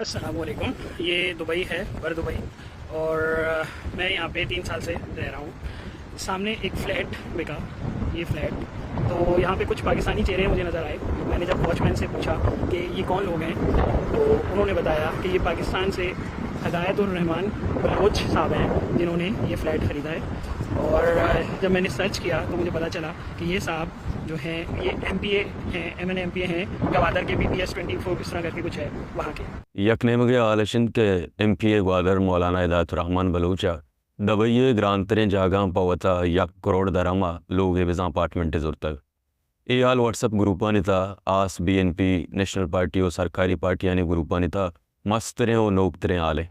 السلام علیکم۔ یہ دبئی ہے، بر دبئی، اور میں یہاں پہ تین سال سے رہ رہا ہوں۔ سامنے ایک فلیٹ بکا، یہ فلیٹ، تو یہاں پہ کچھ پاکستانی چہرے مجھے نظر آئے۔ میں نے جب واچ مین سے پوچھا کہ یہ کون لوگ ہیں، تو انہوں نے بتایا کہ یہ پاکستان سے ہدایت الرحمان بلوچ صاحب ہیں، جنہوں نے یہ فلیٹ خریدا ہے۔ اور جب میں نے سرچ کیا تو مجھے پتہ چلا کہ یہ صاحب جو ہیں، یہ ایم پی اے ہیں، M N M P A ہیں، گوادر کے، B P S twenty four اس طرح کر کے کچھ ہے وہاں کے۔ یک نیمگے حال اش انت کہ ایم پی اے گوادر مولانا ہدایت الرحمان بلوچ ء دبئی ء گرانتریں جاگہاں پہ وتا یک کروڑ درہم ء لوگے بزاں اپارٹمنٹے زرتگ۔ اے حال واٹس اپ گروپانی تہا، آس، B N P, national party و سرکاری پارٹیانی گروپانی تہا مستریں و نوکتریں حالے۔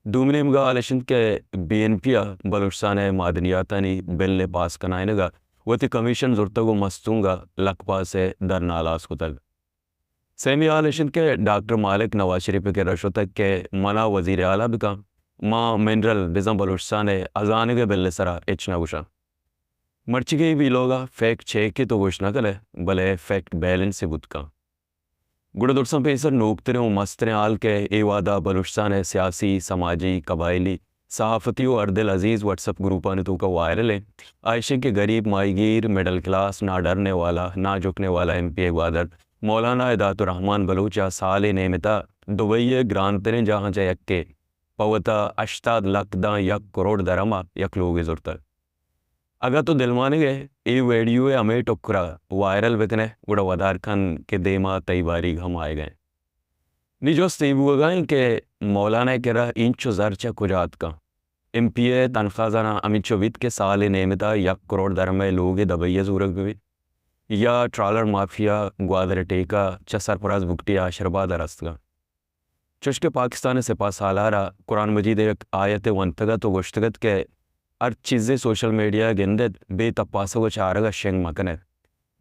دومی نیمگا حال اش انت کہ بی این پی ء بلوچستان ء معدنیاتانی بل ء پاس کنائینگ ء وتی کمیشن زرتگ و مستونگ ء لکپاس ء دھرنا ہلاس کتگ۔ سیمی حال اش انت کہ ڈاکٹر مالک نواز شریف ء کرا شتگ کہ منا وزیر اعلی بکن، ما منرل بزاں بلوچستان ء ہزانگ ء بل ء سرا ہچ نہ گوشاں۔ مرچیگیں ویلوگ ء فیکٹ چیک ء تو گوشت نہ کنئے، بلے فیکٹ بیلنس ء بوت کن۔ گڑا درساں پیسر نوکتریں و مستریں حال کہ اے وہدا بلوچستان ء سیاسی، سماجی، قبائلی، صحافتی و ہر دل عزیز واٹس اپ گروپانی توکا وائرل انت، آ ایش انت کہ غریب ماہیگیر، مڈل کلاس، نہ ڈرنے والا، نہ جھکنے والا ایم پی اے گوادر مولانا ہدایت الرحمان بلوچ ء سالے نیمتا دبئی ء گرانتریں جاہاں چہ یکے پہ وتا ہشتاد لکھ داں یک کروڑ درہم ء یک لوگے زرتگ۔ اگاں تو دلمانگ ئے اے ویڈیو ء ہمے ٹکر ء وائرل بہ کن ئے، گڑا ودار کن کہ دیما تئی باریگ ہم آیگ ء انت۔ نی جست اے بوگ ء انت کہ مولانا ء کرا اینچو زر چہ کجا اتکاں؟ ایم پی اے ء تنخواہ زاناں ہمینچو بیت کہ سال ء نیمت ء یک کروڑ درہم ء لوگ ء دبئی ء زورگ بہ بیت، یا ٹرالر مافیا گوادر ء ٹیکہ چہ سرفراز بگٹی ء آشرباد ء رستگاں؟ چوشکہ پاکستان ء سپاہ سالار ء قرآن مجید ء یک آیت ء ونتگ ات و گوشتگ ات کہ ہر چیزے سوشل میڈیا ء گند ات، بے تپاسگ و چارگ ء شنگ مہ کن ات۔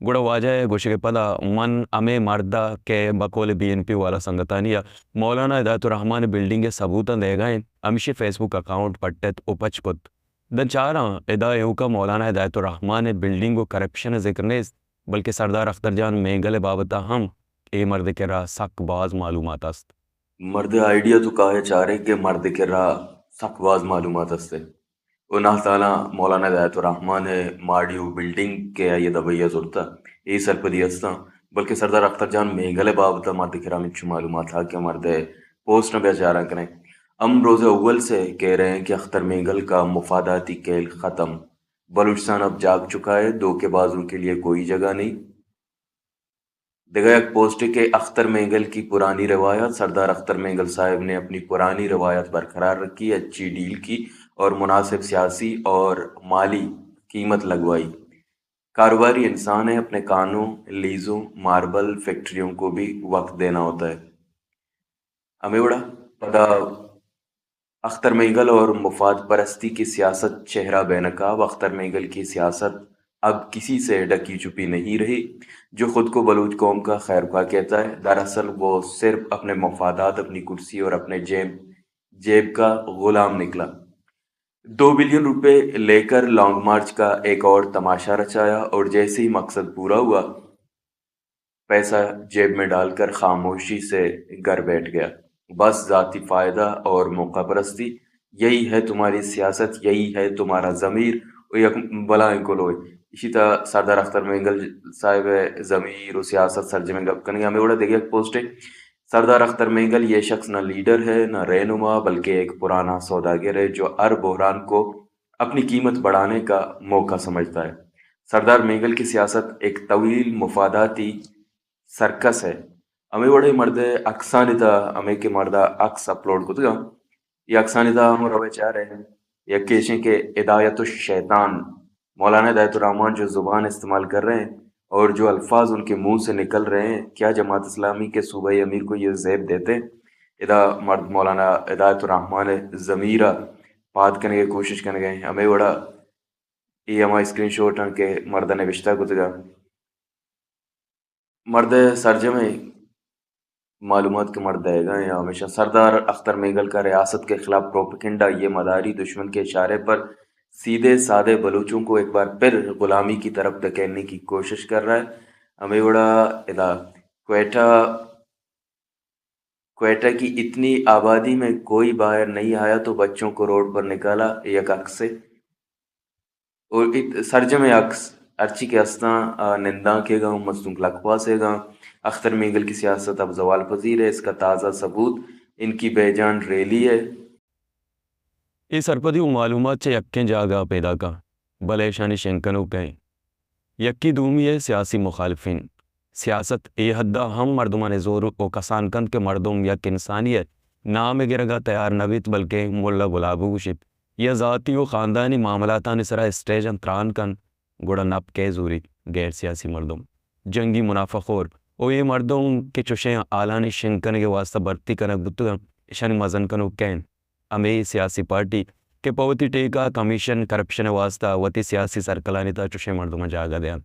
گڑا واجہ ء گوشگ ء پدا من ہمے مرد ء کہ بقول بی این پی والا سنگتانی ء مولانا ہدایت الرحمان ء بلڈنگ ء ثبوتاں دئیگا انت، ہمیشی فیس بک اکاؤنٹ پٹ ات و پچ کت۔ داں چاراں ادا ایوکا مولانا ہدایت الرحمان ء بلڈنگ و کرپشن ء ذکر نیست، بلکہ سردار اختر جان مینگل ء بابت ء ہم اے مرد ء کرا سک باز معلومات است۔ مرد ء آئیڈیا تو کاہ ء چارے کہ مرد ء کرا سک باز معلومات است ء۔ و نہ تالاں مولانا ہدایت الرحمان ء ماڑی و بلڈنگ کہ آئی ء دبئی ء زرتہ، اے سرپدی استاں، بلکہ سردار اختر جان مینگل ء بابت ء مرد ء کرا ہمینچو معلومات ہا کہ مرد ء پوسٹ ء بیا چاراں کنیں۔ ہم روز اول سے کہہ رہے ہیں کہ اختر مینگل کا مفاداتی کھیل ختم، بلوچستان اب جاگ چکا ہے، دھوکے بازوں کے لیے کوئی جگہ نہیں۔ دگہ یک پوسٹے کہ اختر مینگل کی پرانی روایات، سردار اختر مینگل صاحب نے اپنی پرانی روایات برقرار رکھی، اچھی ڈیل کی اور مناسب سیاسی اور مالی قیمت لگوائی۔ کاروباری انسان ہے، اپنے کانوں، لیزوں، ماربل فیکٹریوں کو بھی وقت دینا ہوتا ہے۔ ہمے وڑا پدا اختر مینگل اور مفاد پرستی کی سیاست چہرہ بے نقاب۔ اختر مینگل کی سیاست اب کسی سے ڈکی چھپی نہیں رہی۔ جو خود کو بلوچ قوم کا خیرخواہ کہتا ہے، دراصل وہ صرف اپنے مفادات، اپنی کرسی اور اپنے جیب، جیب کا غلام نکلا۔ دو بلین روپے لے کر لانگ مارچ کا ایک اور تماشا رچایا اور جیسے ہی مقصد پورا ہوا، پیسہ جیب میں ڈال کر خاموشی سے گھر بیٹھ گیا۔ بس ذاتی فائدہ اور موقع پرستی، یہی ہے تمہاری سیاست، یہی ہے تمہارا ضمیر۔ و یک بلائیں کلوہ۔ اسی طرح سردار اختر مینگل صاحب ء ضمیر و سیاست سرجمیں گپ کنگے۔ ہمیں وڑا دگہ یک پوسٹ ہے، سردار اختر مینگل یہ شخص نہ لیڈر ہے، نہ رہنما، بلکہ ایک پرانا سوداگر ہے جو ہر بحران کو اپنی قیمت بڑھانے کا موقع سمجھتا ہے۔ سردار مینگل کی سیاست ایک طویل مفاداتی سرکس ہے۔ ہمے وڑے مرد ء عکسانی تہا، ہمے کہ مرد ء عکس اپلوڈ کتگاں، یہ عکسانی تہا ہم روے چارے، یک ایشیں کہ ہدایت الشیطان، مولانا ہدایت الرحمان جو زبان استعمال کر رہے ہیں اور جو الفاظ ان کے منہ سے نکل رہے ہیں، کیا جماعت اسلامی کے صوبائی امیر کو یہ زیب دیتے؟ ادا مرد مولانا ہدایت الرحمان ء ضمیر ء پاد کنگ ء کوشش کنگ ء۔ ہمے وڑا اے ہما اسکرین شاٹ آں کہ مرد ء نبشتہ کتگ ء۔ مرد ء سرجمیں معلومات کہ مرد دئیگا ہیں، ہمیشہ سردار اختر مینگل کا ریاست کے خلاف پروپیگنڈا، یہ مداری دشمن کے اشارے پر سیدھے سادے بلوچوں کو ایک بار پھر غلامی کی طرف دھکیلنے کی کوشش کر رہا ہے۔ ہمیں وڑا ادا کوئٹہ کوئٹہ کی اتنی آبادی میں کوئی باہر نہیں آیا تو بچوں کو روڈ پر نکالا، یک عکس ہے۔ اور ات-، سرجم عکس ہرچی کہ ہستاں، آ، نندانکے گاں، مستونک لکپاسے گاں، اختر مینگل کی سیاست اب زوال پذیر ہے، اس کا تازہ ثبوت ان کی بے جان ریلی ہے۔ اے سرپدی و معلومات چہ یکیں جاگہ ء پیداک انت، بلے اشانی شنگ کنوک ء انت۔ یکے دومی ء سیاسی مخالفین۔ سیاست اے حد ء ہم مردمانی زور و کسان کنت کہ مردم یک انسانے ء نام ء گرگ ء تیار نہ بیت، بلکیں ملا گلاب ء گوشیت یا ذاتی و خاندانی معاملاتانی سرا اسٹیجاں تران کنت، گڑا نپ کئے زوریت؟ غیر سیاسی مردم، جنگی منافع خور و اے مردم کہ چشیں حالانی شنگ کنگ ء واستہ بھرتی کنگ بوتگ انت، اشانی مزن کنوک کئے انت؟ ہمے سیاسی پارٹی کہ پہ وتی ٹیکہ، کمیشن، کرپشن ء واستہ وتی سیاسی سرکلانی تہا چشیں مردماں جاگہ دیاں،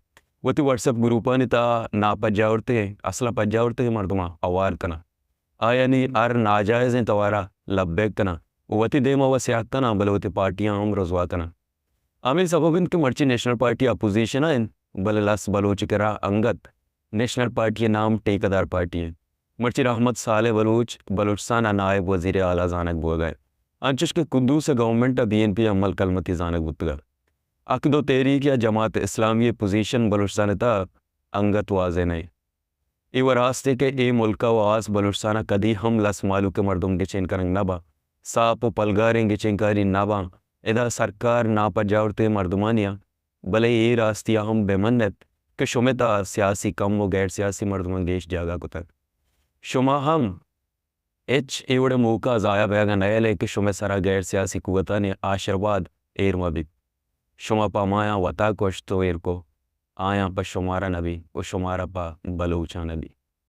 وتی واٹس ایپ گروپانی تہا ناپجاورتگیں، اصلاً پجاورتگیں مردماں ہوار کناں، آیانی ہر ناجائزیں توارا لبیک کناں، وتی دیم ء و سیاہ کناں، بلے وتی پارٹیاں ہم رسوا کناں۔ ہمے سبب انت کہ مرچی نیشنل پارٹی اپوزیشن ء انت، بلے لس بلوچ ء کرا انگت نیشنل پارٹی ء نام ٹیکہ دار پارٹی انت۔ مرچی رحمت صالح بلوچ بلوچستان ء نائب وزیر اعلی زانگ بوگ ء انت، انچش کہ قدوس ء گورنمنٹ ء بی این پی ء ملک المتی زانگ بوتگ ء عقد و تحریک یا جماعت اسلامی ء پوزیشن بلوچستان ء تہا انگت واضح نہ انت۔ اے و راستے کہ اے ملک ء و ہاس بلوچستان ء کدی ہم لس مہلوک ء مردم گچین کنگ نہ باں، ساپ و پلگاریں گچینکاری نہ باں۔ ادا سرکار ناپجاورتگیں مردمانی ء، بلے اے راستی ء ہم بہ منت کہ شمئے تہا سیاسی کم و غیر سیاسی مردماں گیش جاگہ کتگ۔ شما ہم ہچ اے وڑیں موقع ء ضائع بیگ ء نئیل ئے کہ شمئے سرا غیر سیاسی قوتانی آشرواد ایر مہ بیت۔ شما پہ ہمایاں وتا کشت و ایر کو، آیاں پہ شمارا نہ بی و شمارا پہ بلوچاں نہ بی۔